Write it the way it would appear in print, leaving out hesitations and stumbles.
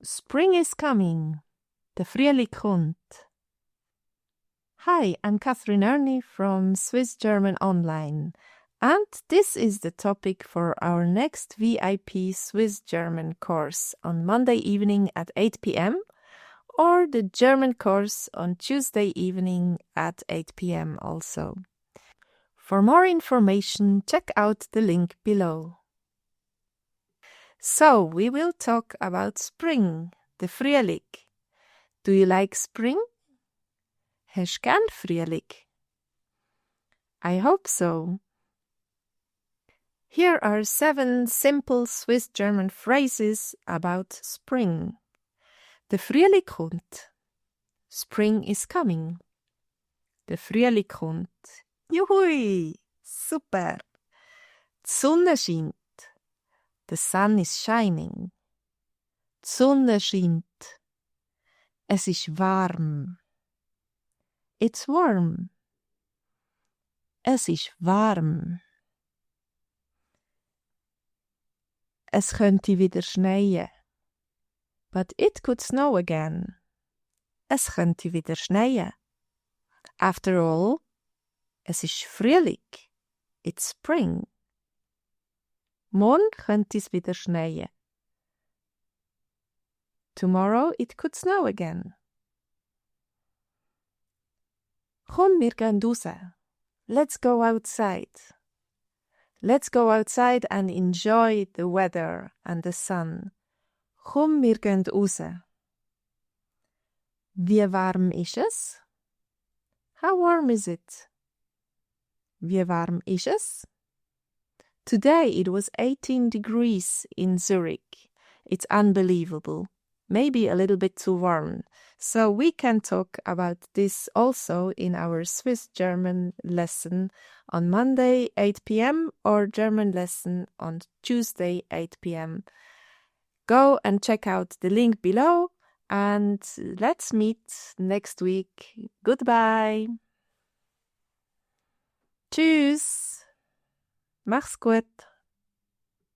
Spring is coming. Der Frühling kommt. Hi, I'm Catherine Ernie from Swiss German Online, and this is the topic for our next VIP Swiss German course on Monday evening at 8 p.m. or the German course on Tuesday evening at 8 p.m. also. For more information, check out the link below. So, we will talk about spring, the Frühling. Do you like spring? Hesch gern Frühlig? I hope so. Here are 7 simple Swiss German phrases about spring. Der Frühling kommt. Spring is coming. Der Frühling kommt. Juhui! Super! Die Sunne schiint. The sun is shining. Die Sonne schiint. Es ist warm. It's warm. Es ist warm. Es könnte wieder schneien. But it could snow again. Es könnte wieder schneien. After all, es ist Frühling. It's spring. Morn könnte es wieder schneien. Tomorrow it could snow again. Komm, wir gehen raus. Let's go outside. Let's go outside and enjoy the weather and the sun. Komm, wir gehen raus. Wie warm ist es? How warm is it? Wie warm ist es? Today it was 18 degrees in Zurich. It's unbelievable. Maybe a little bit too warm. So we can talk about this also in our Swiss German lesson on Monday 8 p.m. or German lesson on Tuesday 8 p.m. Go and check out the link below and let's meet next week. Goodbye. Tschüss. Mach's gut.